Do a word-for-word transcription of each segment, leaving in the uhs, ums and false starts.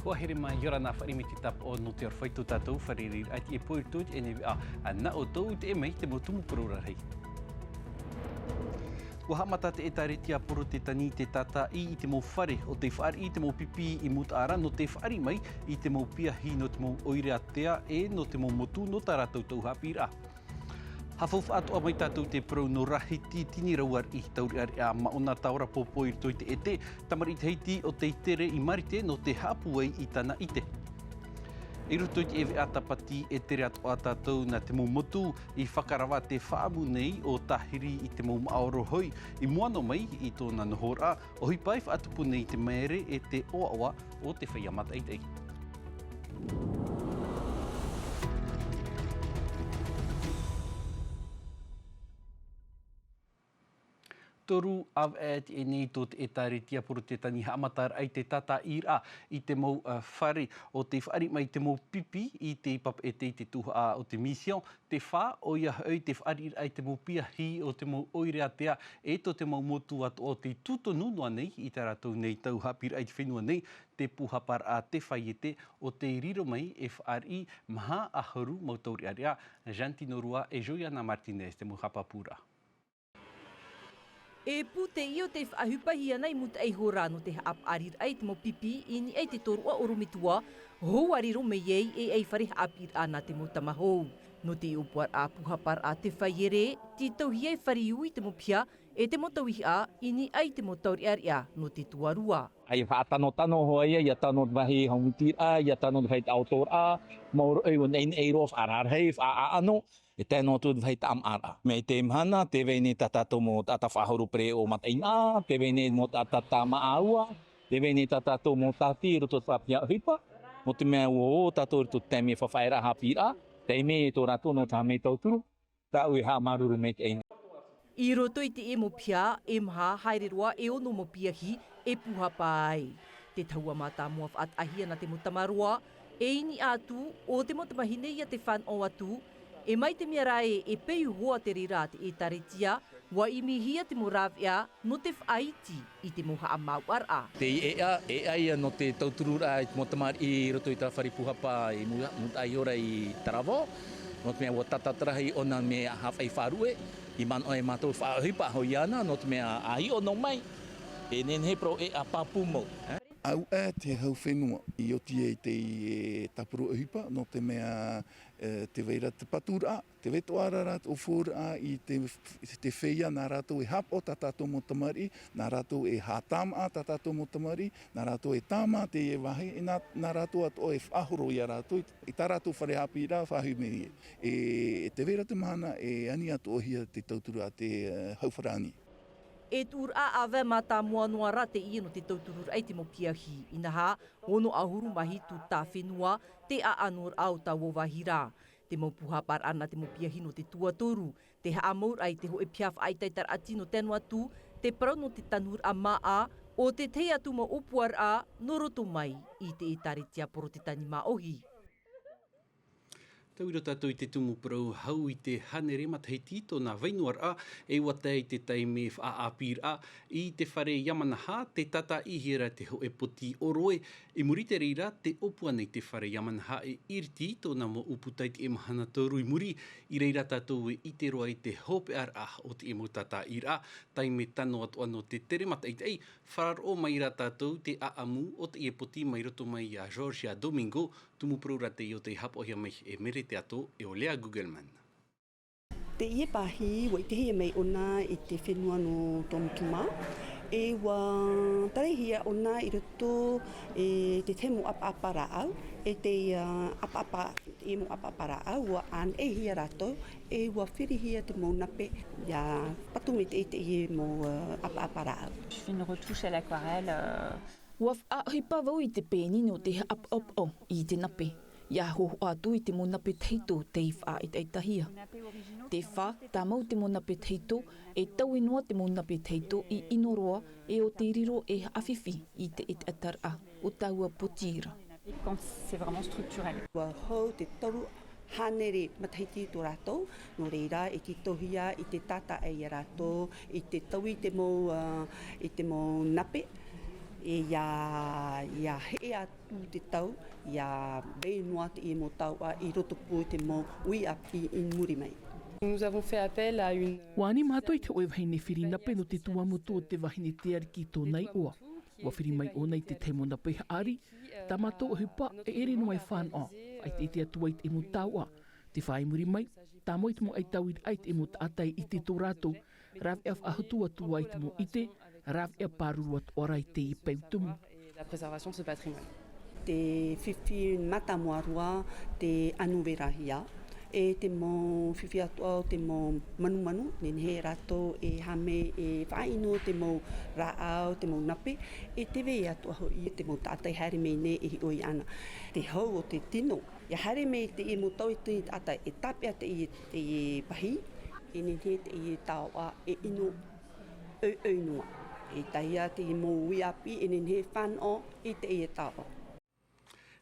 ʻUa haere mai, ʻia ora na, fāriʻi mai te tāpaʻo nō te aroha i tō tātou fare reira i teie pō i roto i teie nei vaʻa, ā, nā ʻoutou i teie nei te mau tumu parau rarahi. ʻUa haʻamata te ʻĒtārētia Porotetani i te tātaʻi i te mau fare ʻo tei fāriʻi i te mau pipi i Mutaʻa ra nō te fāriʻi mai i te mau piahi nō te mau ʻoire ātea e nō te mau motu nō tā rātou tau haʻapiʻiraʻa. Haʻafaufaʻa atoʻa mai tātou i te parau nō Rahiti Tinirauariʻi, taureʻareʻa māʻona tāora pōpō i roto i te ʻētē, tamariʻi Tahiti ʻo tei tere i Marite nō te haʻapūai i tāna ʻite. I roto i te ʻēveʻa Tāpati e tere atoʻa tātou nā te mau motu i fakarava te faʻaʻamu nei ʻo Tahiri i te mau maʻa ʻoroʻa hoi i mua noa mai i tōna nohoraʻa, ʻohipa i faʻatupu nei i te māere e te ʻoaʻoa o te feiā mātaʻitaʻi. Toru ʻāvaʻe teie nei tō te ʻĒtārētia Porotetani haʻamataraʻa i te tātaʻiraʻa i te mau, ā, fare ʻo tei fāriʻi mai i te mau pipi i te papeʻete i te tuhaʻa o te Mission. Te fā, ʻoia hoʻi te fāriʻiraʻa i te mau piahi o te mau ʻoire ātea e tō te mau motu atoʻa ʻo tei tū tonu noa nei i tā rātou nei tau haʻapiʻiraʻa i te fenua nei, te pūhaparaʻa Te Faiete ʻo tei riro mai e fāriʻi maha ʻahuru mau taureʻareʻa. Jantino Rua e Juliana Martinez te mau haʻapāpūraʻa. E pū teie ʻo tei faʻaʻohipahia nei i Mutaʻa iho ra nō te haʻapaʻariraʻa i te mau pipi i niʻa i te tōroʻa ʻorometua, hou ʻa riro mai ai e ʻaifare haʻapiʻiraʻa nā te mau tama hou. Nō te ʻōpuaraʻa pūhaparaʻa Te Faiere, tītauhia e fare ū i te mau piha e te mau tauihaʻa i niʻa i te mau taureʻareʻa nō te tuarua. ʻAi faʻatanotano hoʻi ia, ʻia tano te vāhi haumutiraʻa, ʻia tano te vāhi taʻotoraʻa, mau roʻo i ʻō nei, nei roa faʻararahi, faʻaʻano, e tae noa atu te vāhi tāmāʻaraʻa. Mai te mahana, tē vai nei tā tātou mau taʻata faʻahou pereʻoʻo mataʻeinaʻa, tē vai nei mau taʻata tāmāʻa ua, tē vai nei tā tātou mau tāti i roto i te faʻapiʻiraʻa ʻohipa, nō te mea ʻua ō tātou i roto i te taime faʻaʻeraʻa haʻapiʻiraʻa, taime e tō rātou nō te haʻamāuruuru, tāʻu e haʻamāuruuru maitaʻi. I roto i teie mau piha, e maha haere roa e ono mau piahi e pūhapa ai. Te tahua mātāmua faʻataʻahia nā te mau tamaroa, e i niʻa atu, ʻo te mau tamahine ia tē fānaʻo atu, e mai te mea rā ē, e peu iho ā te reira a te ʻĒtārētia, ʻua ʻimihia te mau rāveʻa nō te faʻaiti i te mau haʻamāuʻaraʻa. Te ʻēʻa, ʻēʻa ia nō te tautururaʻa i te mau tamariʻi i roto i te fare pūhapa i Mu-, Mutaʻa iho ra i Taravao, nō te mea ʻua tātārahi ʻōna mea haʻavai faʻaruʻe, i manaʻo e mātou faʻaʻohipa hoʻi iāna, nō te mea ʻa hiʻo noa mai, e nehenehe parau ʻēʻa pāpū mau, ē? ʻAuʻa te hau fenua i oti ai te, e, tāpura ʻohipa, nō te mea, e, tē vai ra te paturaʻa, tē vai atoʻa ra rātou hōroʻa i te, te feiā nā rātou e haʻapaʻo tā tātou mau tamariʻi, nā rātou e haʻatāmāʻa tā tātou mau tamariʻi, nā rātou e tāmā teie vāhi, e nā, nā rātou atoʻa e faʻahoro ia rātou i, i tā rātou fare haʻapiʻiraʻa faʻahou mai. E, e tē vai ra te mahana e ani atoʻahia te tauturu a te, e, hau farāni. E tuʻuraʻa ʻāvae mātāmua noa rā teie nō te tautururaʻa i te mau piahi. Inaha, ono ʻahuru mā hitu tā fenua te ʻaʻanoraʻa o taua vāhi ra. Te mau pūhaparaʻa nā te mau piahi nō te tuatoru, te haʻamauraʻa i te hōʻē piha faʻaʻetaʻetaraʻa tino tae noa atu, te parau nō te tanuraʻa māʻa, ʻo te tahi atu mau ʻōpuaraʻa nō roto mai i te ʻĒtārētia Porotetani māʻohi. Tau ira tātou i te tumu parau hau i te hānere matahiti tōna vai noa ra, e ʻua tae i te taime faʻaʻāpīraʻa i te fare Yamanaha, tē tātaʻihia ra te hōʻē poti ʻoroʻi. I muri i te reira, tē ʻōpua nei te fare Yamanaha e ʻIriti tōna mau ʻūputa i teie mahana toru i muri, i reira tātou e ʻite roa i te hopeʻaraʻa o teie mau tātaʻiraʻa, taime tano atoʻa nō te tere mataʻitaʻi, faʻaroʻo mai ra tātou te ʻaʻamu o teie poti mai roto mai iā Georgia Domingo, tumu parau ra teie ʻo tei haʻapaʻohia mai e Mere Teato e ʻo Lea Gugelman. Teie pāhi, ʻua ʻitehia mai ʻōna i te fenua nō Tomituma, e ʻua tarehia ʻōna i roto i te tahi mau ʻapaʻapa rāʻau, e te, ā, ʻapaʻapa, teie mau ʻapaʻapa rāʻau, ʻua ʻāneʻehia rātou, e ʻua ferihia te mau nape, ʻia patu mai teie, teie mau, ā, ʻapaʻapa rāʻau. Je fais une retouche à l'aquarelle, euh, ʻUa faʻaʻohipa vau i te pēni nō te haʻapaʻopaʻo i te nape. ʻIa hōhoʻa atu i te mau nape tahito tei faʻaʻetaʻetahia. Te fā, tāmau te mau nape tahito, e taui noa te mau nape tahito i ʻino roa, e ʻo tei riro e haʻafifi i te ʻetaʻetaraʻa o taua poti ra. Quand c'est vraiment structurel. ʻUa hau te toru hānere matahiti tō rātou, nō reira e tītauhia i te tātaʻi ia rātou, i te taui i te mau, ā, i te mau nape, E ia, ia heʻe atu te tau, ia vai noa teie mau taoʻa i rotopū i te mau uʻi ʻāpī i muri mai. Nous avons fait appel à une Ua ani mātou i te hōʻē vahine firi nape nō te tuamotu o te vahine te ariki tōna iʻoa. Ua firi mai ʻōna i te tahi mau nape haʻari, tā mātou ʻohipa e ʻere noa e fānaʻo. Faʻaʻiteʻite atu ai te mau taoʻa. Te fā i muri mai, tāmau i te mau ʻaitauiraʻa i te mau taʻata i ʻite tō rātou, rāveʻa faʻahotu atu ai te mau ʻite, rāveʻa pāruru atu ʻoia i te peu tumu. Et la préservation de ce patrimoine. Te fifi mātāmua roa, te anu vera hia, e te mau fifi atu ʻoia te mau manumanu, nehenehe rātou e haʻamau e faʻaʻino te mau rāʻau, te mau nape, e te vai atu ʻoia hoʻi te mau taʻata i haere mai nei e hiʻo iāna. Te hau o te tino, ia haere mai teie mau tau i te taʻata e tāpeʻa teie, teie pahi, e nehenehe teie taoʻa e ʻino ʻoiʻoi noa. E tahi ā teie mau uʻi ʻāpī e nehenehe e fānaʻo i teie taoʻa.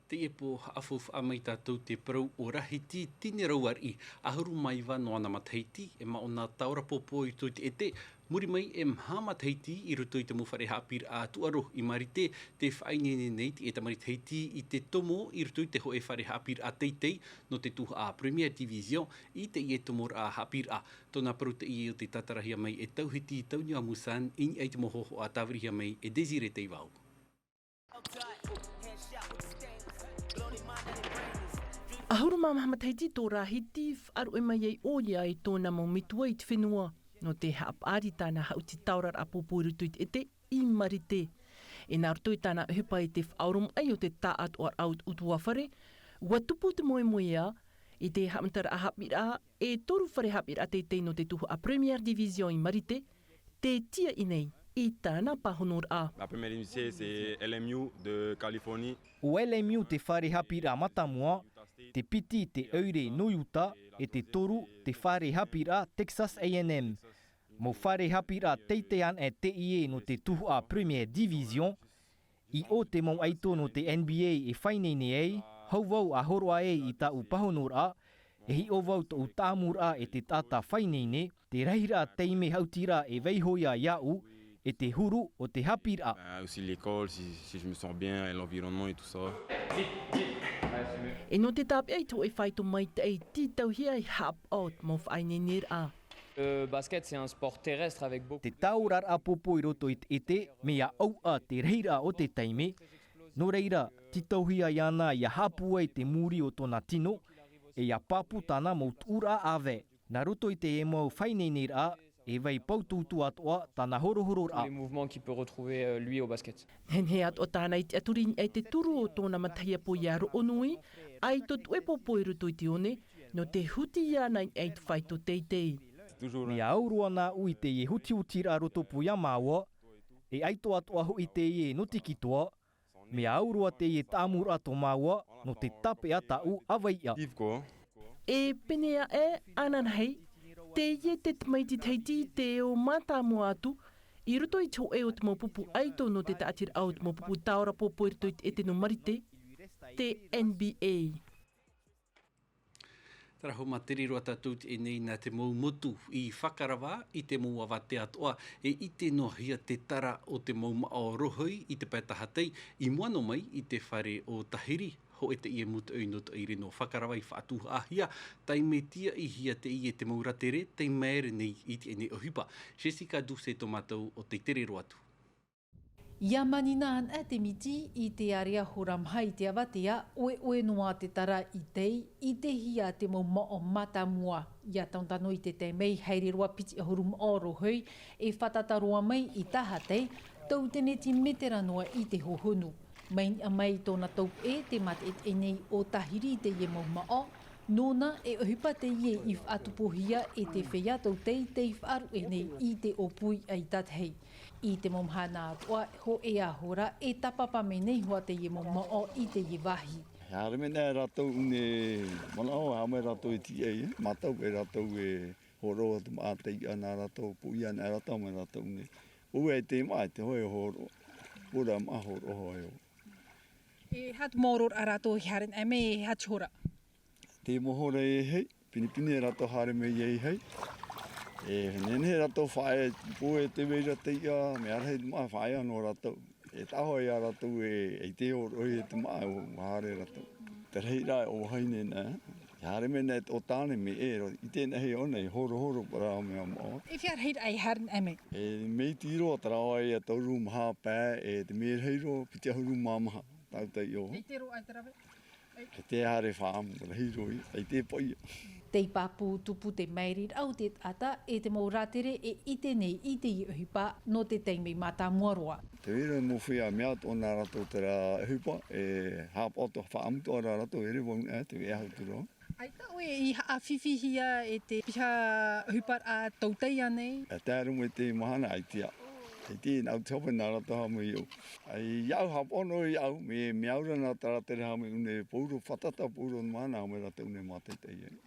Teie pō haʻafaufaʻa mai tātou te parau o Rahiti Tinerauariʻi, ʻahuru mā iva nō ʻana matahiti, e maʻona tāora pōpō i roto i te ʻete, muri mai e maha matahiti i roto i te mau fare haʻapiʻiraʻa tūʻaro i Marite, tē faʻaineine nei teie tamariʻi Tahiti i te tomo i roto i te hōʻē fare haʻapiʻiraʻa teitei nō te tuhaʻa Première Division i teie tomoraʻa haʻapiʻiraʻa. Tōna parau teie o tē tātarahia mai e Tauhiti Tauniua Musan, i niʻa i te mau hōhoʻa tāvirihia mai e Désiré Teivao. ʻAhuru mā maha matahiti tō Rahiti, faʻaruʻe mai ai ʻoia i tōna mau metua i te fenua, nō te haʻapaʻari tāna haʻuti tāoraraʻa pōpō i roto i te ʻete i Marite. E nā roto i tāna ʻohipa i te faʻaoromaʻi o te taʻatoʻaraʻa o te ʻutuāfare, ua tupu te moemoeā i te haʻamataraʻa haʻapiʻiraʻa e toru fare haʻapiʻiraʻa teitei nō te tuhaʻa Première Division i Marite, tē tiaʻi nei i tāna pāhonoraʻa. La première initiée, c'est L M U de Californie. ʻO L M U te fare haʻapiʻiraʻa mātāmua, te piti te ʻoire nō Utah, e te toru te fare haʻapiʻiraʻa Texas A and M. Mau fare haʻapiʻiraʻa teitei anaʻe teie nō te tuhaʻa Première Division, i ʻō te mau ʻaito nō te N B A e faʻaineine ai, hou vau ʻa hōroʻa ai i tāʻu pāhonoraʻa, e hiʻo vau tōʻu tāʻamuraʻa e te taʻata faʻaineine, te rahiraʻa taime haʻutiraʻa e vaiiho ia iāʻu, e te huru o te haʻapiʻiraʻa. Euh, aussi l'école, si, si je me sens bien, et l'environnement et tout ça. E nō te tāpeʻa i te hōʻē faito maitaʻi, tītauhia e haʻapaʻo te mau faʻaineineraʻa. Le basket, c'est un sport terrestre avec beaucoup Te tāoraraʻa pōpō i roto i te ʻete, mea ʻauʻa te rahiraʻa o te taime. Nō reira, tītauhia iāna ia haʻapūai te muri o tōna tino, e ia pāpū tāna mau tuʻuraʻa ʻāvae. Nā roto i teie mau faʻaineineraʻa, e vai pautūtū atoʻa tāna horohororaʻa. Les mouvements qu'il peut retrouver, euh, lui, au basket. Nehenehe atoʻa tāna i tiʻaturi i niʻa i te turu o tōna matahiapo ia Roʻonui, ʻaito tuʻe pōpō i roto i te one, nō te huti iāna i niʻa i te faito teitei. Mea au roa nāʻu i teie hutihutiraʻa rotopū iā māua, e ʻaito atoʻa hoʻi teie nō te kitoa, mea au roa teie tāʻamuraʻa tō māua, nō te tāpeʻa tāʻu ʻāvae ia. Yves, quoi. E pēneiaʻe ananahi, teie te tamaiti Tahiti te ʻō mātāmua atu, i roto i te hōʻē o te mau pupu ʻaito nō te tāʻatiraʻa o te mau pupu tāora pōpō i roto i te ʻete nō Marite, te N B A. Terā hoʻi, mā te reira tātou i teie nei nā te mau motu i Fakarava i te mau avatea atoʻa, e ʻite noa hia te tara o te mau maʻo rohoi i te pae tahatai i mua noa mai i te fare o Tahiri, hōʻē teie mūtoʻi nō te ʻoire nō Fakarava i faʻatuhaʻahia, taime tiaʻihia teie te mau ratere, tei maere nei i teie nei ʻohipa. Jessica Doucet tō mātou ʻō tei te reira atu. Ia manina ana te miti i te area hora maha i te avatea, ʻoeʻoe noa te tara i tei, ʻitehia te mau maʻo mātāmua. Ia tautano i te taime i haere roa piti ʻahuru maʻo rohoi, e fātata roa mai i tahatai, tau teneti metera noa i te hohonu. Mai niʻa mai tōna taupeʻe, tē mātaʻitaʻi nei ʻo Tahiri i teie mau maʻo, nōna e ʻohipa teie i faʻatupuhia e te feiā tautai tei faʻaruʻe nei i te ʻōpū i ʻaitatahi. I te mau mahana atoʻa, hōʻē hora, e tāpapa mai nei hoʻi teie mau maʻo i teie vāhi. E haere mai nei rātou ʻune manaʻo, haere mai rātou e tiaʻi, e mātau e rātou e hōroʻa te maʻa tei ana rātou, pūʻia ana rātou mai rātou ʻune. ʻUa e te maʻa, e te hōʻē hōroʻa, pura maʻa hōroʻa hoʻi. E aha te mau ʻōroʻa rātou i haere nei mai, e aha te hora? Te mau hora e hei, pinepine rātou haere mai e hei. E nehenehe rātou faʻaea, pū e te vai ra tei ia, mea rahi te maʻa faʻaea nō rātou. E taʻohi ia rātou e, e te oro e te maʻa, ʻua haere rātou. Te rahiraʻa o vahine nā, e haere mai nā e tō tāne mea ʻē roa, i tēnā hei ʻōna, e horohoro parau mea moʻa. E fea rahiraʻa e haere nā mai? E mea iti roa, te rāveʻa ia toru maha pae, e te mea rahi roa, piti ʻahuru mā maha, tātou i ʻō. E te roa ai te rave? E te haere faʻaʻamu, rahi roa ia, e te poʻia. Tei pāpū tupu te mairiraʻa o te taʻata e te mau rātere e ʻite nei i teie ʻohipa nō te taime mātāmua roa. Te reira mau feiā mea atoʻa nā rātou terā ʻohipa, e haʻapaʻo atoʻa faʻaʻamu atoʻa rā rātou, e reva ʻē te veʻa atu roa. ʻAita ʻoe i haʻafifihia e te piha ʻohipa raʻa tautai ānei? E tae roa mai te mahana, ʻaita. ʻAita, nā au te hope nā rātou haʻamau i au. ʻAi, i au haʻapaʻo noa i au, mea, mea au ra nā te rātere haʻamau i ʻō nei, pauroa fātata, pauroa mahana haʻamau rātou i ʻō nei mātaʻitaʻi ai.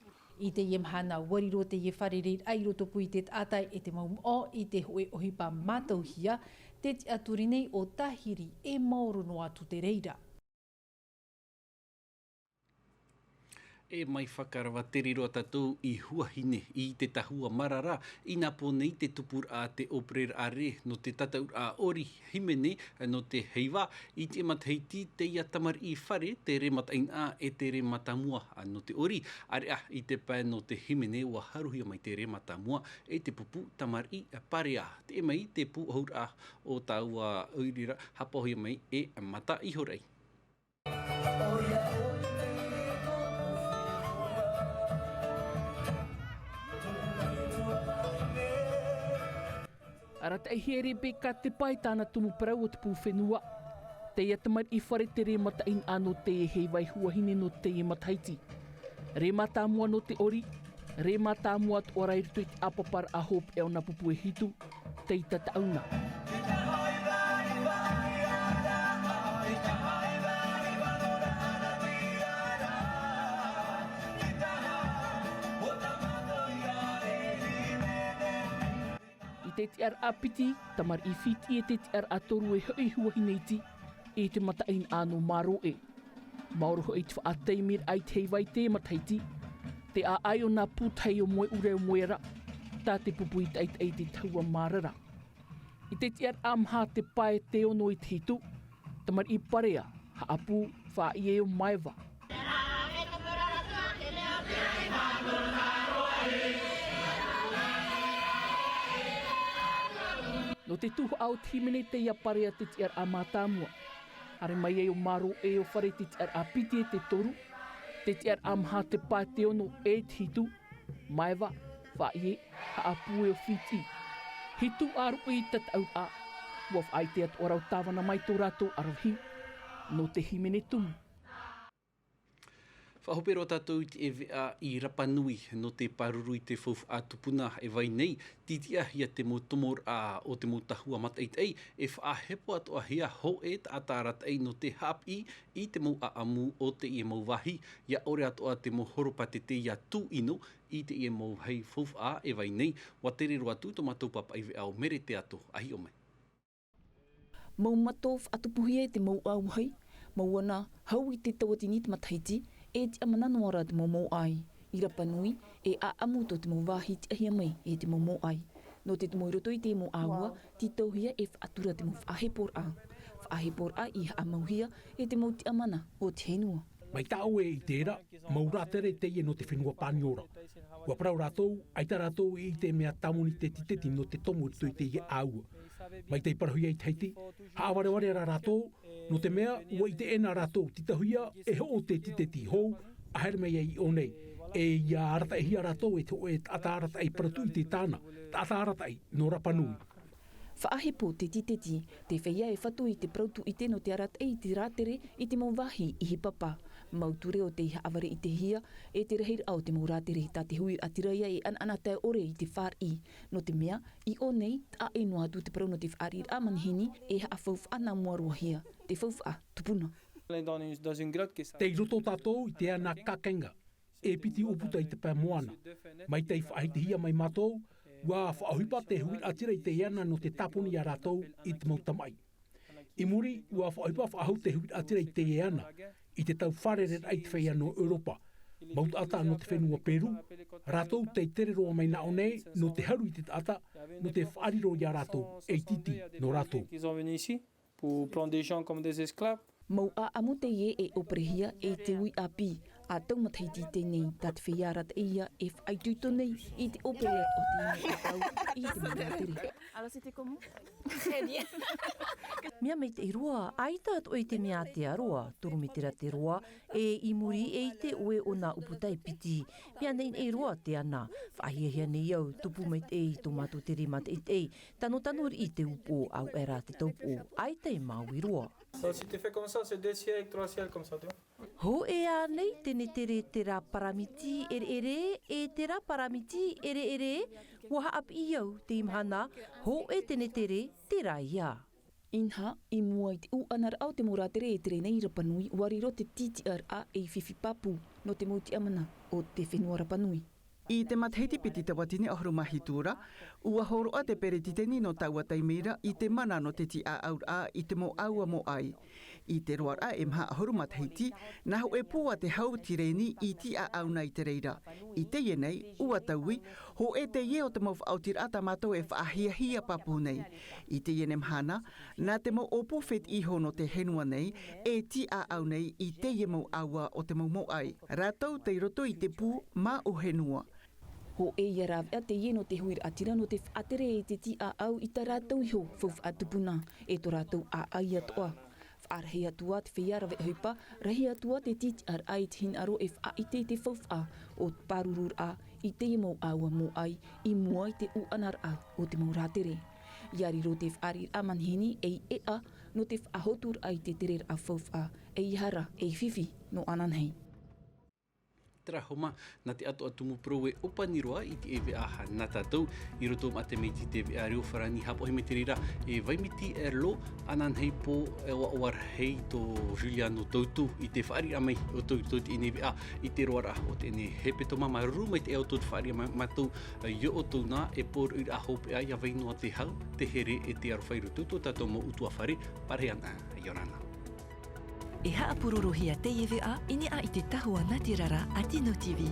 I teie mahana, ʻua riro teie fārereiraʻa i rotopū i te taʻata e te mau moʻo i te hōʻē ʻohipa mātauhia, te tiʻaturi nei ʻo Tahiri e maoro noa atu te reira. E mai fakarava tere roa tātou i Huahine, i te tahua marara, i nā pō nei te tupuraʻa te ʻōpereraʻa rē nō te tataʻuraʻa ʻori hīmene nō te heiva, i te matahiti teie tamariʻi fare, te rē mataʻeinaʻa e te rē mātāmua nō te ʻori, ʻāreʻa i te pae nō te hīmene ʻua haruhia mai te rē mātāmua e te pupu tamariʻi parea. Teie mai te pūʻohuraʻa o taua ʻoire ra, haʻapaʻohia mai e Mata Ihoraʻi. Arataʻihia e Rebeka Tepa e tāna tumu parau o te pū fenua. Teie tamariʻi fare te rē mataʻeinaʻa nō teie heiva i Huahine nō teie matahiti. Rē mātāmua nō te ʻori, rē mātāmua atoʻa ra i roto i te ʻāpaparaʻa hopeʻa o nā pupu e hitu, tei tataʻu na. I te tiʻaraʻa piti, tamariʻi fītiʻi, e te tiʻaraʻa toru e hoʻi Huahine iti, i te mataʻeinaʻa nō Maroe. Maoro hoʻi te faʻataimiraʻa i te heiva i te matahiti, te ʻāʻai o nā pūtahi o Moeʻura e Moeara, tā te pupu i taʻitaʻi i te tahua marara. I te tiʻaraʻa maha te pae te ono i te hitu, tamariʻi parea, haʻapū, faʻaʻie o Maeva. Nō te tuhaʻa o te hīmene teie parea te tiʻaraʻa mātāmua. Haere mai ai ʻo Maroe ʻo Fare te tiʻaraʻa piti e te toru, te tiʻaraʻa maha te pae te ono e te hitu, Maeva, faʻaʻie, haʻapū e ʻo Fiti. Hitu ʻāruʻi i tataʻuraʻa, ʻua faʻaʻite atoʻa ra ʻo tāvana mai tō rātou aravihi, nō te hīmene tumu. Faʻahope roa tātou i te veʻa i Rapa Nui, nō te pāruru i te faufaʻa tupuna e vai nei, tītiʻahia te mau tomoraʻa o te mau tahua mataʻitaʻi, e faʻahepo atoʻahia hōʻē taʻata arataʻi nō te haʻapiʻi i te mau ʻaʻamu o teie mau vāhi, ʻia ʻore atoʻa te mau horopātete ʻia tūʻino i teie mau vāhi faufaʻa e vai nei. ʻUa tere roa atu tō mātou pāpaʻi veʻa ʻo Mere Teato, ʻa hiʻo mai. Mau mato faʻatupuhia e te mau ʻāuahi, mau ana hau i te tauatini i te matahiti, e tiʻamana noa ra te mau mōʻai. I Rapa Nui, e ʻaʻamu tō te mau vāhi tiʻahia mai e te mau mōʻai. Nō te tumu i roto i te mau ʻāua, tītauhia e faʻatura te mau faʻaheporaʻa. Faʻaheporaʻa i haʻamauhia e te mau tiʻamana o te fenua. Mai tā ʻoe i terā, mau rātere teie nō te fenua Paniora. ʻUa parau rātou, ʻaita rātou i ʻite mea tāmoni te tīteti nō te tomo i roto i teie ʻāua. Mai tei parauhia i Tahiti, haʻavarevare ra rātou, nō te mea, ʻua ʻite ʻē na rātou, tītauhia e hoʻo te tīteti hou, ʻa haere mai ai i ʻō nei, e ʻia arataʻihia rātou e te hōʻē taʻata arataʻi parau tūʻite tāna, taʻata arataʻi nō Rapa Nui. Faʻahepo te tīteti, te feiā e fatu i te parau tūʻite nō te arataʻi i te rātere i te mau vāhi ʻihi papa. Mau ture ʻo tei haʻavare-ʻitehia e te rahiraʻa o te mau rātere tā te huiraʻatira ia e ʻanaʻana tae ʻore i te fāriʻi. Nō te mea, i ʻō nei, taʻa ʻē noa atu te parau nō te fāriʻiraʻa manihini e haʻafaufaʻa nā mua roa hia, te faufaʻa tupuna. Tei roto tātou i te ana kākaiga, e piti ʻūputa i te pae moana. Mai tei faʻahitihia mai mātou, ʻua faʻaʻohipa te huiraʻatira i teie ana nō te tāpuni ia rātou i te mau tamaʻi. I muri, ʻua faʻaʻohipa faʻahou te huiraʻatira i teie ana, i te tau fārereraʻa i te feiā nō Europa. Mau taʻata nō te fenua Peru, rātou tei tere roa mai nā ʻō nei, nō te haru i te taʻata, nō te faʻariro ia rātou, e tīteti nō rātou. Ils ont venu ici pour prendre des gens comme des esclaves. Mau ʻāʻamu teie e ʻōperehia e te ui ʻāpī, ʻa tau matahiti i teie nei, tā te feiā arataʻi ia e faʻaitoito nei i te ʻōperehia o teie nei ʻāʻau i te mau rātere. Alors, c'était comment ? Très bien. Mea maitaʻi roa, ʻaita atoʻa i te mea ātea roa, toru mētera te roa, e i muri e i te ʻoe o nā uputa e piti. Mea neʻineʻi roa te ana, faʻahiahia nei au, tupu maitaʻi i tō mātou tere mātaʻitaʻi, tanotano riʻi te upoʻo, ʻaore rā te taupoʻo, ʻaita e māuiui roa. So, si tu fais comme ça, c'est deux siècles, trois siècles comme ça, tu vois. Hōʻē ānei tenetere terā paramiti ʻereʻere, e terā paramiti ʻereʻere, ʻua haʻapiʻi au, teie mahana, hōʻē tenetere terā ia. Inaha, i mua i te ʻūʻanaraʻa o te mau rātere e tere nei i Rapa Nui, ʻua riro te tītiʻaraʻa ei fifi pāpū nō te mau tiʻamana o te fenua Rapa Nui. I te matahiti piti tauatini ʻahuru mā hitu ra, ʻua hōroʻa te peretiteni nō taua taime ra i te mana nō te tīʻāʻauraʻa i te mau ʻāua mōʻai. I te roaraʻa e maha ʻahuru matahiti, nā hōʻē pū a te hau tireni i tīʻāʻau na i te reira. I teie nei, ʻua taui, hōʻē teie o te mau faʻaotiraʻa tā mātou e faʻahiahia pāpū nei. I teie nei mahana, nā te mau ʻōpū fētiʻi iho nō te fenua nei, e tīʻāʻau nei i teie mau ʻāua o te mau mōʻai. Rātou tei roto i te pū māʻu fenua. Hōʻē ia rāveʻa teie nō te huiraʻatira nō te faʻatere i te tīʻāʻau i tā rātou iho faufaʻa tupuna, e tō rātou ʻāʻai atoʻa. Faʻarahi atu ā te feiā rave ʻohipa, rahi atu ā te tītiʻaraʻa i te hinaʻaro e faʻaʻite i te faufaʻa o te pārururaʻa i teie mau ʻāua mōʻai i mua i te ʻūʻanaraʻa o te mau rātere. ʻIa riro te fāriʻiraʻa manihini ei ʻēʻa nō te faʻahoturaʻa i te tereraʻa faufaʻa, ʻeiaha rā ei fifi nō ananahi. Terā hoʻi, nā te ʻatoʻa tumu parau e ʻōpani roa i te veʻa nā tātou, i roto mā te mea i te veʻa reo farāni haʻapaʻo hia mai te reira, e Vaimiti Erlo, ananahi pō, e ʻoaʻoa rahi tō Juliano Tautu, i te fāriʻiraʻa mai ʻoutou i tō teie nei veʻa, i te roaraʻa o teie nei hepetoma, māuruuru maitaʻi ʻoutou i te fāriʻiraʻa mai mātou, i ʻoutou nā, e pōroʻiraʻa hopeʻa, ʻia vai noa te hau, te here e te aroha i roto i tō tātou mau ʻutuāfare, pārahi ana, ʻia ora na. E haʻapurorohia teie veʻa i niʻa i te tahua nātirara a Tino TV.